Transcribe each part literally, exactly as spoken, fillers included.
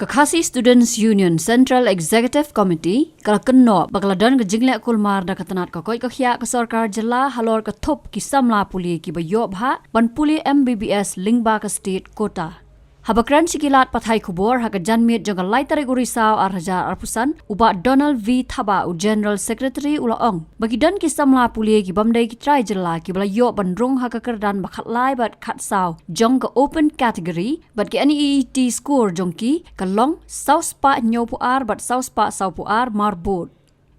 Ka Khasi Students Union Central Executive Committee ka la kynnoh ba ka la don ka jingleh kulmar da ka tnat ka koit ka khiah ka sorkar jylla halor ka thup ki samla pule kiba ïoh bhah ban pule M B B S lyngba ka state quota. Haba kren sha ki lad pathai khubor ha ka janmiet jong ka lai tarik u Risaw ar hajar arphew san, u Bah Donald V Thabah, u General Secretary, u la ong ba ki don ki samla pule ki bym dei ki trai jylla kiba la ïoh ban rung ha ka kyrdan ba khatlai bad khatsaw jong ka open category, bad ka NEET score jong ki ka long saw spah hynñiewphew ar bad saw spah sawphew ar marbuh.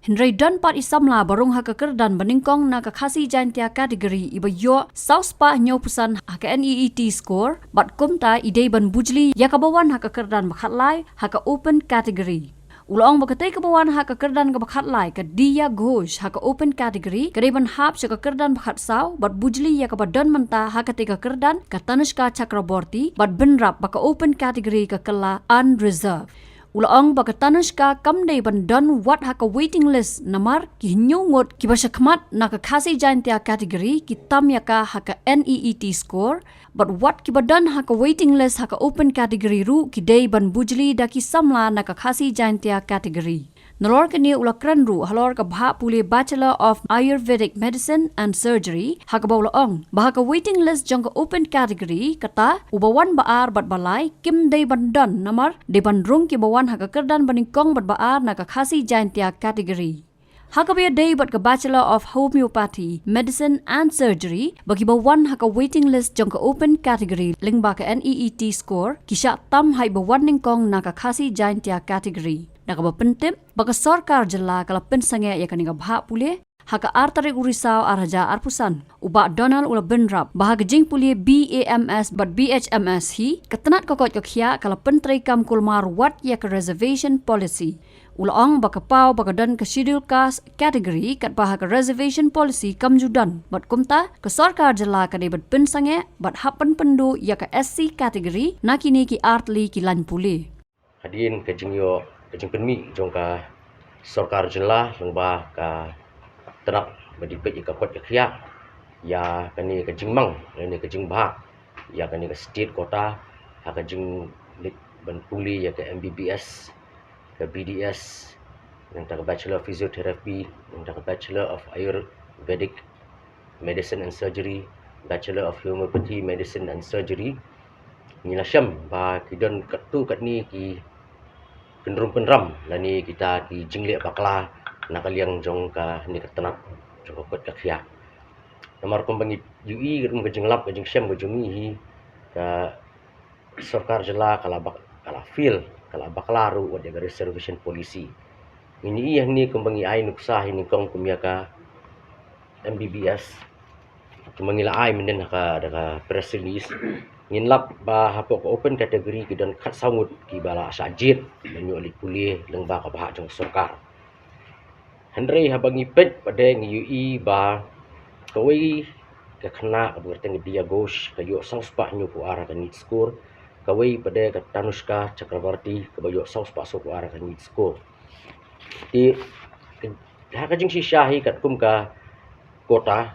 Hynrei don pat i samla ba rung ha ka kyrdan ba nyngkong na ka Khasi Jaintia category iba ïoh saw spah hynñiewphew san ha ka NEET score, bad kumta i dei ban bujli ïa kaba wan ha ka kyrdan ba khatlai ha ka open category. U la ong ba katei kaba wan ha ka kyrdan kaba khatlai, ka Diya Ghosh, ha ka open category ka dei ban hap sha ka kyrdan ba khatsaw, bad bujli ïa kaba don mynta ha katei ka kyrdan, ka Tanushka Chakraborty, bad bynrap ba ka open category ka kylla unreserved. U la ong ba ka Tanushka kam dei ban don wat ha ka waiting list namar ki hynñiew ngut kiba shakhmat na ka Khasi Jaintia category ki tam ïa ka ha ka NEET score, bad wat kiba don ha ka waiting list ha ka open category ruh ki dei ban bujli da ki samla na ka Khasi Jaintia category. Nalor kane u la kren ruh halor ka bhah pule Bachelor of Ayurvedic Medicine and Surgery, ha kaba u la ong ba ha ka waiting list jong ka open category kata uba wan ba ar bad ba lai kim dei ban don namar dei ban rung kiba wan ha ka kyrdan ba nyngkong bad ba ar na ka Khasi Jaintia category. Ha kaba ïadei bad ka Bachelor of Homeopathy Medicine and Surgery, ba kiba wan ha ka waiting list jong ka open category lyngba ka NEET score ki shah tam ha iba wan nyngkong na ka Khasi Jaintia category. Da kaba pyntip ba ka sorkar jylla ka la pynsangeh ïa kane ka bhah pule ha ka ar tarik u Risaw ar hajar arphew san, u Bah Donald u la bynrap ba ha ka jingpule BAMS bad BHMS hi, ka tnat ka koit ka khiah ka la pyntreikam kulmar wat ïa ka reservation policy. U la ong ba ka paw ba ka don ka Schedule Caste category katba ha ka reservation policy kam ju don, bad kumta ka sorkar jylla ka dei ban pynsangeh bad hap ban pynduh ïa ka SC category na kine ki artylli ki lain pule. Hadien ka jingïoh, ka jingpynmih jong ka sorkar jylla lyngba ka tnat ba dei peit ïa ka koit ka khiah ïa kane ka jingmang, ïa kane ka jingbhah ïa kane ka state quota ha ka jingleit ban pule ïa ka MBBS, ka BDS, nangta ka Bachelor of Physiotherapy, nangta ka Bachelor of Ayurvedic Medicine and Surgery, Bachelor of Homeopathy Medicine and Surgery. Ngi la shem ba ki don katto katne ki kynrum kynram lane kita ki jingleh bakla na ka liang jong kane ka tnat jong ka koit ka khiah. Namar kumba ngi ïohi ruh ka jinglap ka jingshem ka jong ngi hi, ka sorkar jylla ka la bak-, ka la fail, ka la bakla ruh wat ïa ka reservation policy. Ngi ïohi hangne kumba ngi ai nuksa hi nyngkong kum ïa ka MBBS. Kumba ngi la ai mynhynnin ha ka, da ka press release, ngin lap ba hapoh ka open category ki don khatsaw ngut kiba la shah jied ban ïoh leit pule lyngba ka bhah jong ka sorkar. Hynrei haba ngi peit pat de ngi ïohi ba kawei ka khynnah kaba kyrteng ka Diya Ghosh ka ïoh saw spah hynñiewphew ar ha ka NEET score, kawei pat de ka Tanushka Chakraborty kaba ïoh saw spah sawphew ar ha ka NEET score. Te ha ka jingshisha hi katkum ka quota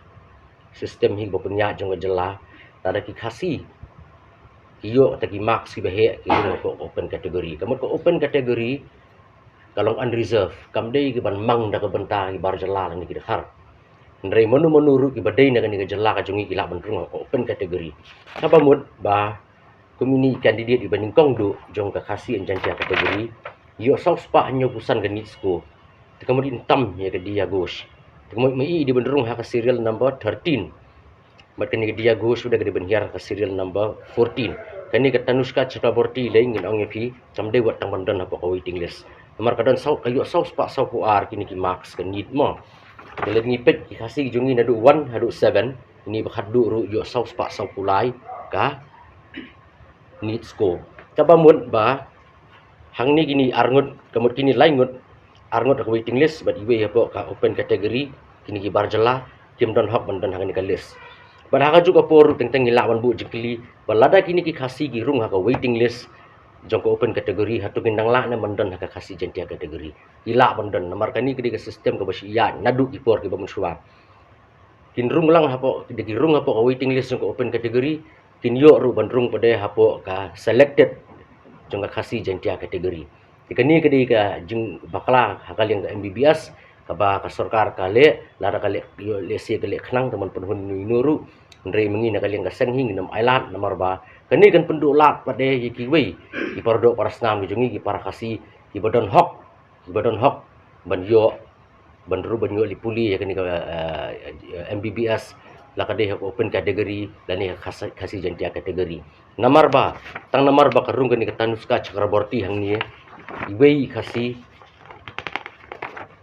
system hi ba pynïaid jong ka jylla, lada ki Khasi ki ïoh kata ki marks kiba heh ki rung hapoh ka open category. Ka mut ka open category ka long unreserved, kam dei ki ban mang da ka bynta ki bar jylla lane ki dkhar. Hynrei mano mano ruh kiba dei na kane ka jylla ka jong ngi ki lah ban rung ha ka open category. Kaba mut ba kum ine i candidate iba nyngkong duh jong ka Khasi and Jaintia category, ïoh saw spah hynñiewphew san ka NEET score. Te ka mut in tam ïa ka Diya Ghosh. Te ka mut ma i i dei ban rung ha ka serial number thirteen. Bad kane ka Diya Ghosh u dei ka dei ban hiar ka serial number fourteen. Kane ka Tanushka Chakraborty lei ngin ong ïa phi kam dei wat tang ban don hapoh ka waiting list. Namar ka don saw, ka ïoh saw spah sawphew ar kine ki marks ka NEET mo. Te lada ngi peit ki Khasi ki jong ngi naduh one haduh seven, kine ba khatduh ruh ïoh saw spah sawphew lai ka NEET score. Kaba mut ba hangne kine ar ngut, ka mut kine lai ngut, ar ngut ha ka waiting list bad iwei hapoh ka open category, kine ki bar jylla kim don hok ban don ha kane ka list. Bad ha kajuh ka por ruh teng teng ngi lah ban buh jingkylli ba lada kine ki Khasi ki rung ha ka waiting list jong ka open category, hato kin dang lah ne ban don ha ka Khasi Jaintia category? Ki lah ban don, namar kane ka dei ka system kaba shu ïaid naduh ki por kiba mynshuwa. Kin rung lang hapoh, da ki rung hapoh ka waiting list jong ka open category, kin ïoh ruh ban rung pat de hapoh ka selected jong ka Khasi Jaintia category. Te kane ka dei ka jingbakla ha ka liang ka M B B S kaba ka sorkar ka leh, lada ka leh, ïoh lehse ka leh khnang te man pynhun ïa uno ruh. Hynrei mynta na ka liang ka seng hi ngin ym ailad namar ba kane kan pynduh lad pat de ïa kiwei ki paradoh parasnam ki jong ngi ki para Khasi kiba don hok, kiba don hok ban ïoh, ban ruh ban ïoh lipuli ïa kane ka, eh, M B B S, la ka dei ha ka open category lane ha ka Khasi, Khasi Jaintia category. Namar ba, tang namar ba ka rung kane ka Tanuska Chakraborty hangne, iwei i Khasi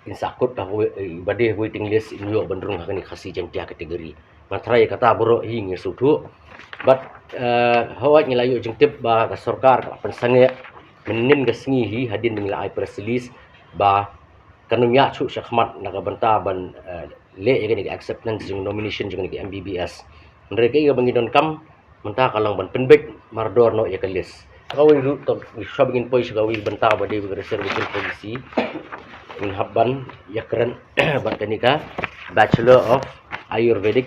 in sahkut ha ka wai-, eh, ba dei waiting list in ïoh ban rung ha kane ka Khasi Jaintia category. Nga tharai kata baroh hi ngi sngewthuh. Bad, eh, hooid ngi la ïoh jingtip ba ka sorkar ka la pynsangeh mynnin ka sngi hi hadien ba ngi la ai press release ba kan ym ïa shu shakhmat na ka bynta ban, eh, leh ïa kane ka acceptance jong nomination jong kane ka M B B S. Hynrei kaei kaba ngi donkam mynta ka long ban pynbeit mardor noh ïa ka list. Kawei ruh to, shuwa ba ngin poi sha kawei bynta ba dei ka reservation policy, ngin hap ban ïakren bad kane ka Bachelor of Ayurvedic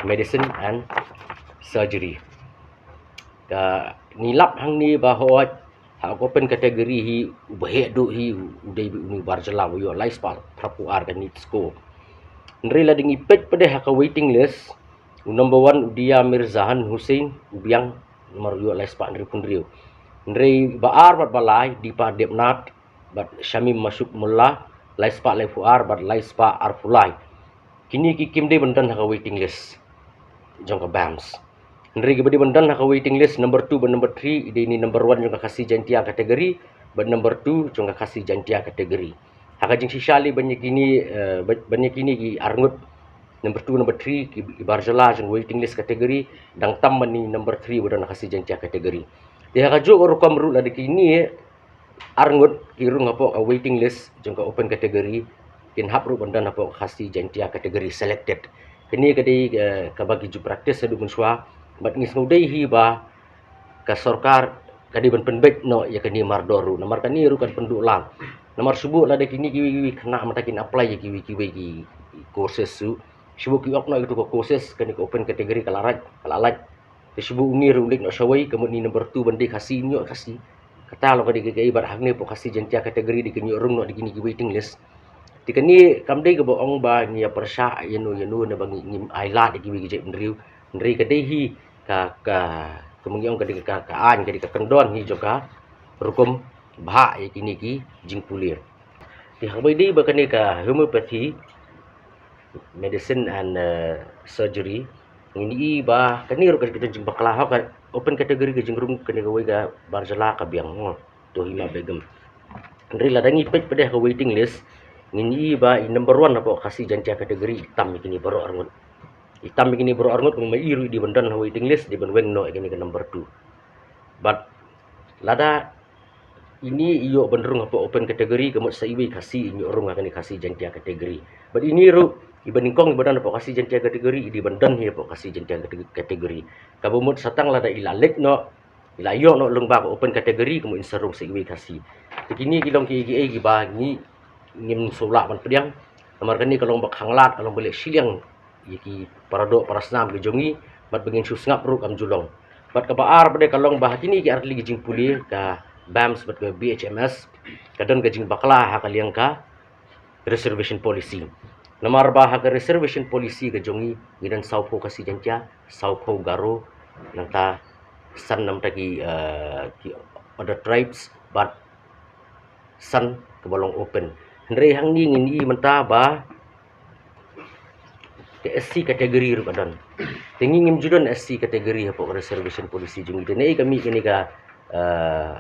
Medicine and Surgery. Ka ngi lap hangne ba hooid ha ka open category hi uba heh duh hi u dei une u bar jylla uba ïoh lai spah phra phew ar ka NEET score. Hynrei lada ngi peit pat de ha ka waiting list, u number one u Dia Mirzahan Hussain u biang namar u ïoh lai spah hynriew phew hynriew. Hynrei ba ar bad ba lai Deepa Debnath bad Shamim Masuk Mullah, lai spah lai phew ar bad lai spah ar phew lai. Kine ki kim dei ban don ha ka waiting list jong ka BAMS. Hynrei kiba dei ban don ha ka waiting list number two bad number three i dei ine number one jong ka Khasi Jaintia category bad number two jong ka Khasi Jaintia category. Ha ka jingshisha lei ban ïa kine, eh, ban ïa kine ki arngut number two, number three ki, ki bar jylla jong waiting list category, dang tam ma ine number three ba don ha Khasi Jaintia category. Te ha kajuh ka rukom ruh lada kine arngut ki rung hapoh ka waiting list jong ka open category, kin hap ruh ban don hapoh ka Khasi Jaintia category selected. Kane ka dei, eh, kaba ki ju practice haduh mynshuwa, bad ngi sngewdei hi ba ka sorkar ka dei ban pynbeit noh ïa kane mardor ruh namar kane ruh kan pynduh lad. Namar shu buh lada kine kiwei kiwei khynnah mynta kin apply ïa kiwei kiwei ki courses ruh, shu buh ki ïoh noh ïa kito ka courses, kane ka open category ka la lait, ka la lait. Te shu buh une ruh u leit noh shawei, ka mut ine number two ban dei Khasi, ine ïoh Khasi. Kata long ka dei ka kaei bad hangne hapoh Khasi Jaintia category dei kin ïoh rung noh da kine ki waiting list. Te kane kam dei kaba ong ba ngi ïa pyrshah ïano ïano ne ba ngi, ngim ailad ïa kiwei ki jaitbynriew. Hynrei ka dei hi ka, ka, ka ma ngi ong ka dei ka, ka aiñ, ka dei ka kyndon hi jong ka rukom bhah ïa kine ki jingpule. Te haba ïadei bad kane ka homeopathy medicine and, eh, surgery, ngin ïohi ba kane ruh ka jingkynjing bakla ha ka open category ka jingrung kane kawei ka bar jylla ka biang, oh, to Hima Begum. Hynrei lada ngi peit pat de ha ka waiting list, ngin ïohi ba i number one hapoh Khasi Jaintia category i tam ïa kine baroh arngut. I tam ïa kine baroh arngut, kumba i ruh i dei ban don ha waiting list, dei ban weng noh ïa kane ka number two. Bad lada ine i ïoh ban rung hapoh open category, ka mut sa iwei Khasi in ïoh rung ha kane Khasi Jaintia category. Bad ine ruh iba nyngkong iba don hapoh Khasi Jaintia category i dei ban don hi hapoh Khasi Jaintia cate-, category. Kaba mut sa tang lada i la leit noh, i la ïoh noh lyngba ka open category, ka mut in sa rung sa iwei Khasi. Te kine ki long kiei kiei kiba ngi, ngim sngewlah ban pdiang. Namar kane ka long ba khanglad, ka long ba leh shiliang ïa ki paradoh parasnam ki jong ngi, bad ba ngin shu sngap ruh kam ju long. Bad kaba ar pat de ka long ba ha kine ki artylli ki jingpule, ka BAMS bad ka BHMS, ka don ka jingbakla ha ka liang ka reservation policy. Namar ba ha ka reservation policy ka jong ngi, ngi don sawphew Khasi Jaintia, sawphew Garo, nangta san namta ki, eh, ki other tribes, bad san kaba long open. Hynrei hangne ngin ïohi mynta ba ka SC category ruh ka don. Te ngi ngim ju don SC category hapoh ka reservation policy jong ngi. Te naei ka mih kane ka, eh,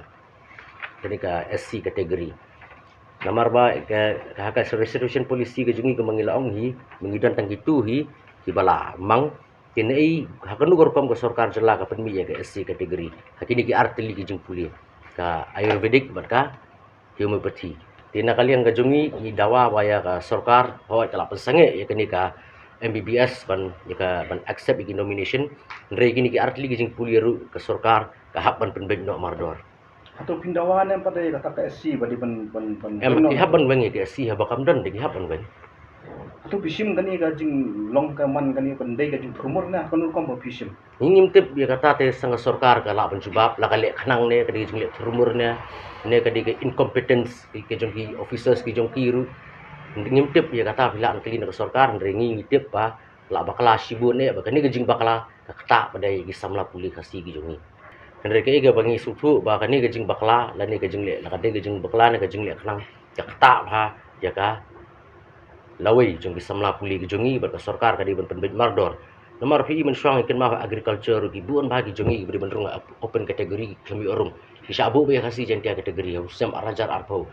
kane ka SC category. Namar ba ka, ka, ha ka reservation policy ka jong ngi kumba ngi la ong hi, ba ngi don tang kito hi kiba la mang. Te naei, ha kano ka rukom ka sorkar jylla ka pynmih ïa ka SC category ha kine ki artylli ki jingpule, ka Ayurvedic bad ka homeopathy. Te na ka liang ka jong ngi, ngi dawa ba ïa ka sorkar, hooid ka la pynsangeh ïa kane ka MBBS ban, ïa ka ban accept ïa ki nomination. Hynrei kine ki artylli ki jingpule ruh ka sorkar ka hap ban pynbeit noh mardor. Hato phin dawa ne em pat ïa kata ka SC ba dei ban, ban, ban, em, ban ki hap ban weng ïa ka SC haba kam don de ki hap ban weng. Phi shim kane ka jinglong ka man kane, ka dei ka jingthurmur ne ha kano rukom ba phi shim? Ngi ngim tip ïa kata, te sa ka sorkar ka lah ban jubab, la ka leh khnang ne ka dei ka jingleh thurmur ne, ne ka dei ka incompetence ki, ki jong ki officers ki jong ki ruh. Ngim tip ïa kata, phi lah ban kylli na ka sorkar, hynrei ngi ngi tip ba lah bakla shibun ne ba kane ka jingbakla ka ktah pat da ïa ki samla pule Khasi ki jong ngi. Hynrei kaei kaba ngi sngewthuh ba kane ka jingbakla lane ka jingleh, la ka dei ka jingbakla ne ka jingleh khnang, ka ktah bha ïa ka lawei jong ki samla pule ki jong ngi, bad ka sorkar ka dei ban pynbeit mardor. Namar phi i mynshuwa ngi kynmaw ha agriculture ruh ki bun bha ki jong ngi kiba dei ban rung ha open category ki khlem ïoh rung. Ki shah buh beit ha Khasi Jaintia category ha u snem ar hajar arphew.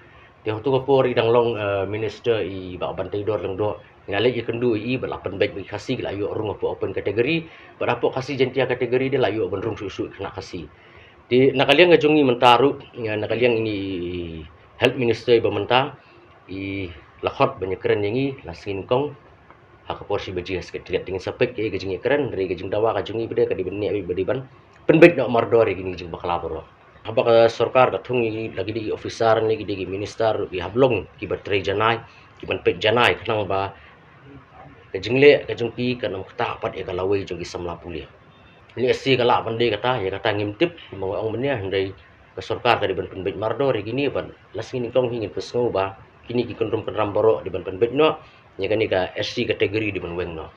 Te hato ka por i dang long, eh, minister i Bah Banteidor Lyngdoh, ngi la leit ïakynduh ïa i bad la pynbeit ba ki Khasi ki la ïoh rung hapoh open category, bad hapoh Khasi Jaintia category de la ïoh ban rung shuh shuh ki khynnah Khasi. Te na ka liang ka jong ngi mynta ruh, na ka liang ini i health minister iba mynta, i la khot ban ïakren ïa ngi la sngi nyngkong ha ka por shi baje ha secretariat. Te ngin sa peit kaei ka jingïakren, hynrei ka jingdawa ka jong ngi ba dei ka dei ban ne ba dei ban pynbeit noh mardor ïa kine ki jingbakla baroh. Haba ka sorkar ka thung ïa la ki dei ki officer ne ki dei ki minister, ki hap long kiba trei janai, kiban peit janai khnang ba ka jingleh ka jong ki kan ym ktah pat ïa ka lawei jong ki samla pule. Lehse ka lah ban dei kata, ïa kata ngim tip, kumba nga ong mynne, hynrei ka sorkar ka dei ban pynbeit mardor ïa kine, bad la sngi nyngkong hi ngin pynsngew ba kine ki kynrum kynram baroh dei ban pynbeit noh ïa kane ka S C category dei ban weng noh.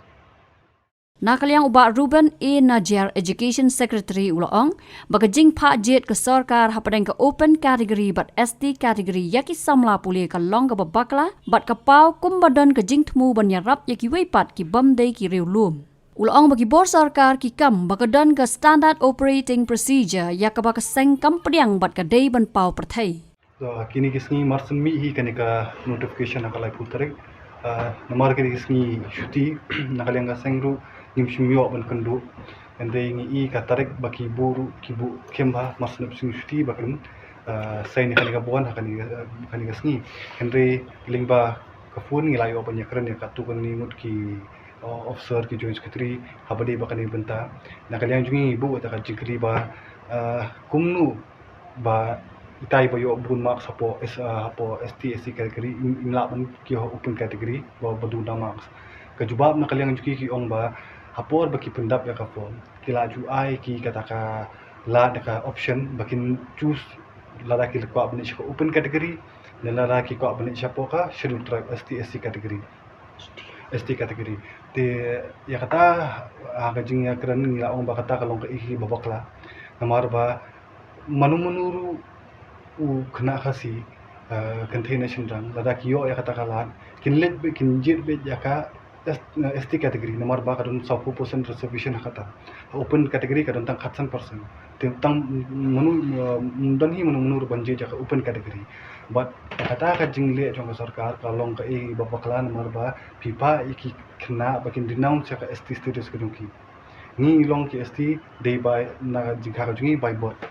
Na ka liang u Bah Reuben A Najiar, Education Secretary, u la ong ba ka jingphah jied ka sorkar hapdeng ka open category bad S T category ïa ki samla pule ka long kaba bakla bad ka paw kumba don ka jingthmu ban ïarap ïa kiwei pat ki bym dei ki riewlum. U la ong ba ki bor sorkar ki kam ba ka don ka standard operating procedure ïa kaba ka seng kam pdiang bad ka dei ban paw pyrthei. So, kine ki sngi mar shen mih hi kane ka notification ha ka laiphew tarik. Ah, namar kine ki sngi shuti, na ka liang ka seng ruh ngim shym ïoh ban kynduh. Hynrei ngi i ka tarik ba ki buh ruh ki buh khim bha, mar shen sngi shuti ba kin, ah, sign ïa kane ka bond ha kane, ah, kane ka sngi. Hynrei lyngba ka phone ngi la ïoh ban ïakren ïa katto katne ngut ki, ah, officer, ki joint secretary, haba dei ba kane ka bynta. Na ka liang jong ngi buh kata ka jingkylli ba, ah, kumno ba itai ba ïoh bun marks hapoh S, ah, hapoh S T, S C category, im, im lah ban ki ha open category ba, ba duna marks. Ka jubab na ka liang jong ki ki ong ba ha por ba ki pyndap ïa ka form, ki la ju ai ki kata ka lad, ka option ba kin choose lada ki kwah ban leit sha ka open category ne lada ki kwah ban leit shapoh ka Scheduled Tribe, S T, S C category. S T category. Te ïa kata, ha ka jingïakren ngi la ong ba kata ka long kaei kaba bakla. Namar ba mano mano ruh u khynnah Khasi, eh, kynthei ne shynrang, lada ki ïoh ïa kata ka lad, kin leit beit, kin jied beit ïa ka S, eh, S T category, namar ba ka don sawphew percent reservation ha kata. Ha open category ka don tang khatsan percent. Te tang mano, eh, don hi mano mano ruh ban jied ïa ka open category. Bad kata ka jingleh jong ka sorkar ka long kaei ba bakla, namar ba phi phah ïa ki khynnah ba kin renounce ïa ka S T status ka jong ki. Ngi long ki S T dei by, na ka jingkha ka jong ngi, by birth.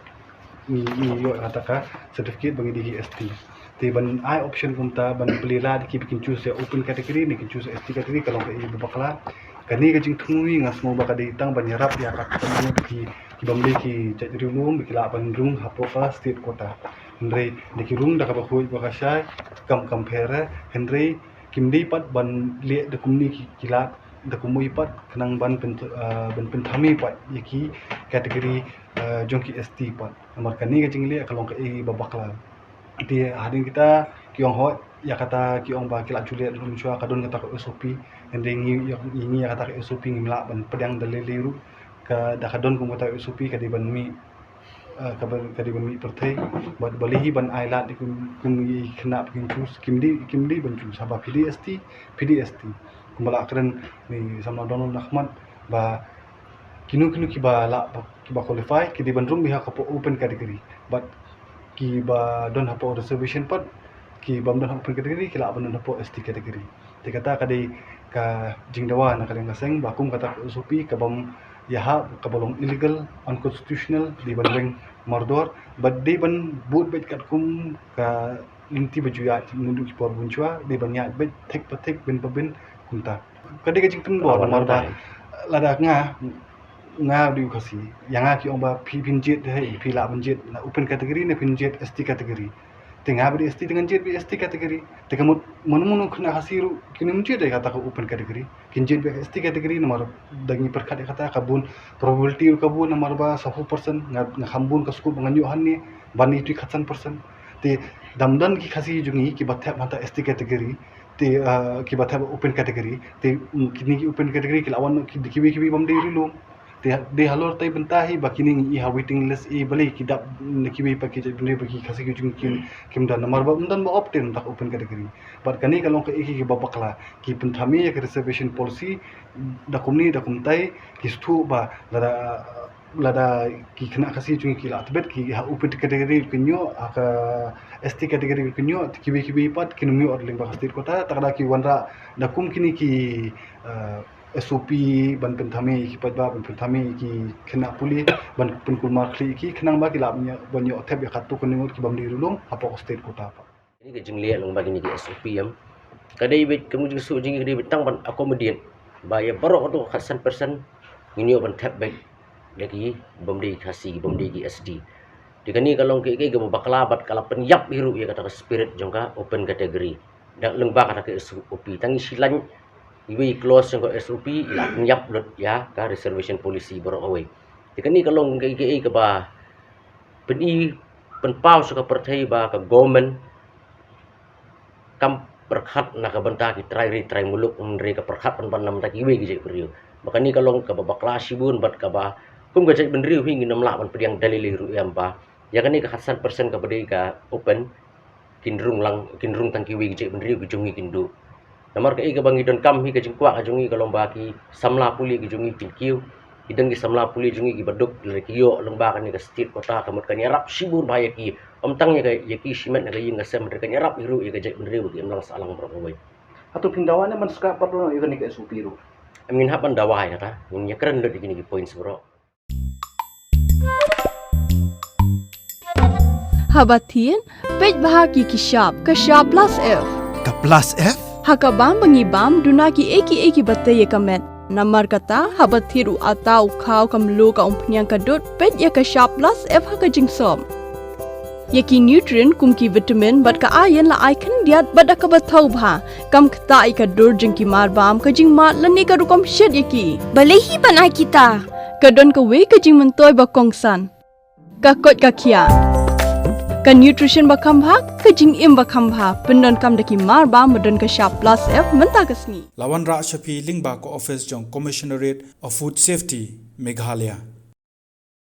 Ngi, ngi ïoh kata ka certificate ba ngi dei ki S T. Te ban ai option kumta, ban plie lad ïa ki ba kin choose ïa open category ne kin choose ïa S T category ka long kaei ba bakla. Kane ka jingthmu hi nga sngew ba ka dei tang ban ïarap ïa kata ka ngut ki, ki bym dei ki jait riewlum ba ki lah ban rung hapoh ka state quota. Hynrei da ki rung da kaba khuid ba ka shai, kam, kam pher, hynrei kim dei pat ban leh da kumne ki, ki lad, da kumwei pat khnang ban pyn, eh, ban pynthame pat ïa ki category, eh, jong ki S T pat. Namar kane ka jingleh ka long kaei ba bakla. Te hadien kita ki ong hooid, ïa kata ki ong ba ki la ju leh ruh mynshuwa, ka don kata ka S O P. Hynrei ngi, ïa, ngi ïa kata ka S O P ngim lah ban pdiang da lei lei ruh. Ka, da ka don kum kata ka S O P ka dei ban mih, eh, ka ban, ka dei ban mih pyrthei. Bad balei hi ban ai lad ïa kum, kum ïa ki khynnah ba kin choose, kim dei, kim dei ban choose. Haba phi dei S T, phi dei S T. Kumba la kren i samla Donald Ahmad ba kino kino kiba lah, kiba qualify ki dei ban rung beit ha ka open category. Bad kiba don hapoh reservation pat, ki bym don hapoh open category, ki lah ban don hapoh S T category. Te kata ka dei ka jingdawa na ka liang ka seng ba kum kata ka S O P ka bym ïahap, kaba long illegal, unconstitutional, dei ban weng mardor, bad dei ban bud beit katkum ka lynti ba ju ïaid naduh ki por mynshuwa, dei ban ïaid beit thik pa thik, bin pa bin, kumta. Ka dei ka jingtyngbor, namar ba lada nga, nga dei u Khasi, ïa nga ki ong ba phi, phin jied, hei, phi lah ban jied na open category ne phin jied S T category. Te nga bad S T te ngan jied bad S T category. Te ka mut mano mano khynnah Khasi ruh kin ym jied ïa kata ka open category. Kin jied bad S T category namar da ngi pyrkhat ïa kata ka bun probability ruh ka bun namar ba saphew percent nga, nga kham bun ka scope ba ngan ïoh hangne ban ïa tu khatsan percent. Te dam don ki Khasi jong ngi kiba thep hangta S T category. Te, ah, kiba thep open category. Te, mm, kine ki open category ki la wan ki, kiwei kiwei bym dei ri lum. Te dei halor tai bynta hi ba kine ngi i ha waiting list i, balei ki dap na kiwei pat ki jaitbynriew ba ki Khasi ki jong ngi kim, kim don namar ba ym don ba obtain da ka open category. Bad kane ka long kaei kaei kaba bakla, ki pynthame ïa ka reservation policy da kumne da kumtai, ki sngewthuh ba lada, lada ki khynnah Khasi jong ngi ki la tbit ki ha open category kin ïoh, ha ka S T category kin ïoh, te kiwei kiwei pat kin ym ïoh lyngba ka state quota, te lada ki wanrah da kum kine ki, eh, S O P ban pynthame ïa ki paidbah, ban pynthame ïa ki khynnah pule, ban pynkulmar khlieh ïa ki khnang ba ki lah ban ïoh, ban ïoh thep ïa katto katne ngut ki bym dei ri lum hapoh ka state quota pat. Kane ka jingleh lyngba kine ki S O P em, ka dei beit ka mut jingsngew jong ngi ka dei beit tang ban accommodate ba ïa baroh kato ka khatsan percent ngin ïoh ban thep beit da ki bym dei Khasi, ki bym dei ki S T. Te kane ka long kaei kaei kaba bakla bad ka la pynïap hi ruh ïa kata ka spirit jong ka open category. Da lyngba kata ka S O P tang ngi shilynter iwei i clause jong ka S O P i la pynïap lut ïa ka reservation policy baroh kawei. Te kane ka long kaei kaei kaba pyni pynpaw sha ka pyrthei ba ka government kam pyrkhat na ka bynta ki trai ri trai muluk, hynrei ka pyrkhat ban ban na ka bynta kiwei ki jaitbynriew. Ba kane ka long kaba bakla shibun bad kaba kum ka jaitbynriew hi ngin ym lah ban pdiang dalil hi ruh em ba ïa kane ka khatsan percent kaba dei ka open kin rung lang, kin rung tang kiwei ki jaitbynriew ki jong ngi kin duh. Namar kaei kaba ngi donkam hi ka jingkwah ka jong ngi ka long ba ki samla pule ki jong ngi kin kiew. Ki don ki samla pule jong ngi kiba duk, lada ki ïoh lyngba kane ka state quota ka mut kan ïarap shibun bha ïa ki. Ym tang ïa ka, ïa ki shimet na ka ïing ka sem, hynrei kan ïarap hi ruh ïa ka jaitbynriew ba ki imlang sahlang baroh kawei. Hato phin dawa ne ban scrap pat ruh ïa kane ka S O P ruh? Ngim hap ban dawa ïa kata, ngin ïakren lut ïa kine ki points baroh. Haba thied, peit bha ki ki shap, ka shap plus F. Ka plus F? Ha ka bam ba ngi bam, duna kiei kiei kiba tei ïa ka met. Namar kata, haba thied u atta, u khaw, ka mluh, ka umphniang, ka dud, peit ïa ka shap plus F ha ka jingsop. Ïa ki nutrient kum ki vitamin bad ka iron la ai khyndiat bad da kaba thaw bha. Kam ktah ïa ka dur jong ki marbam, ka jingmad lane ka rukom shet ïa ki. Balei hi ban ai kita? Ka don kawei ka jingmyntoi ba kongsan. Ka koit ka khiah. Ka nutrition ba kham bha, ka jingim ba kham bha. Pyndonkam da ki marbam ba don ka shap plus F mynta ka sngi. La wanrah sha phi lyngba ka office jong Commissionerate of Food Safety, Meghalaya.